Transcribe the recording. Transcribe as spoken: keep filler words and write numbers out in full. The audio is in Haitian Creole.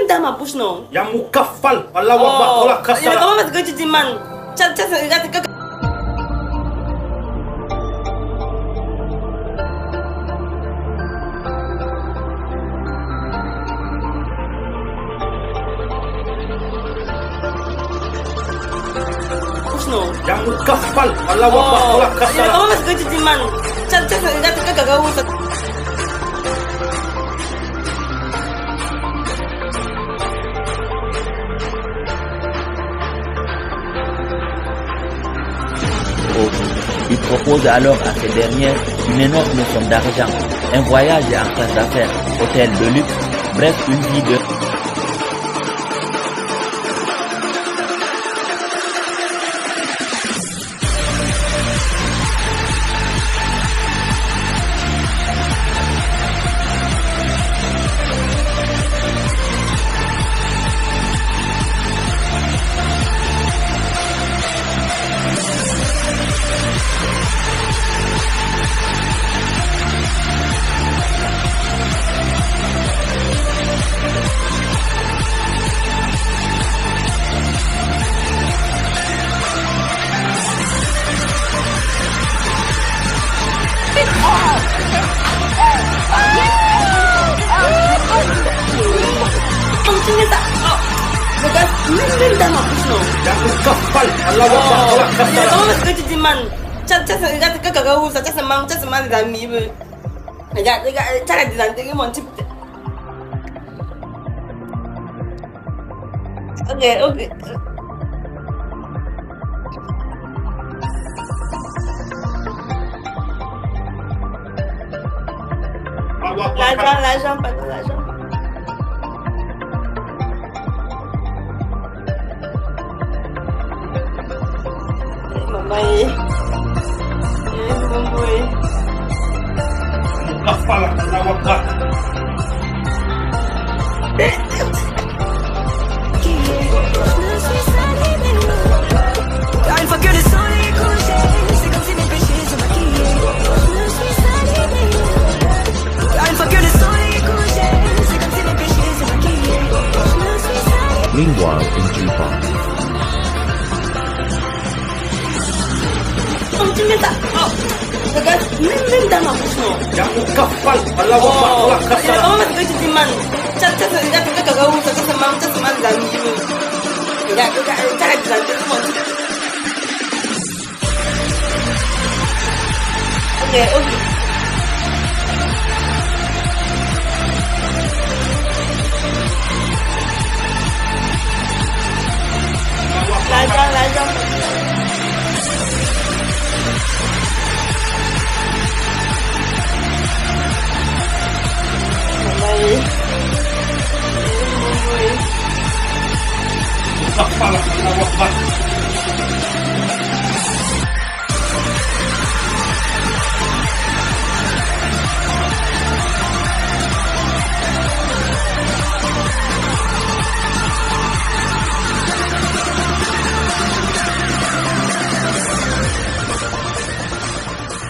Dans ma bouche, non. Ya mou kafal, Allahu Akbar, oh, wala kasala. Kòman mèt granti di man? Tchad, tchad, gati kaka. Bouch non. Ya mou kafal, Allahu Akbar, oh, wala kasala. Kòman mèt granti di man? Tchad, tchad, gati kaka, gati kaka. Il propose alors à ces dernières une énorme somme d'argent, un voyage en classe d'affaires, hôtel de luxe, bref, une vie de Kòman mèt granti di man? Tchad, tchad, gati kaka, gati kaka, sa, tchad, se man, tchad, se man, zami. Gade, gade, tchad, di zami, te gen moun ti Ok, ok. Lajan, lajan, pa gen lajan. Manman ye. Ye, manman ye. Mou kafal, Allahu Akbar. Meanwhile in G-Pop. Kòman mèt sa? Oh, gade, menm, menm dans ma bouche non. Ya mou kafal, Allahu Akbar, wala kasala. Kòman mèt granti di man? Tchad, tchad, gati kaka, gati kaka, sa, tchad, se man, tchad, se man, zami. Gade, gade, tchad, tchad, tchad. Ok, ok. Lajan, lajan. Mwen pa pale, mwen pa pale.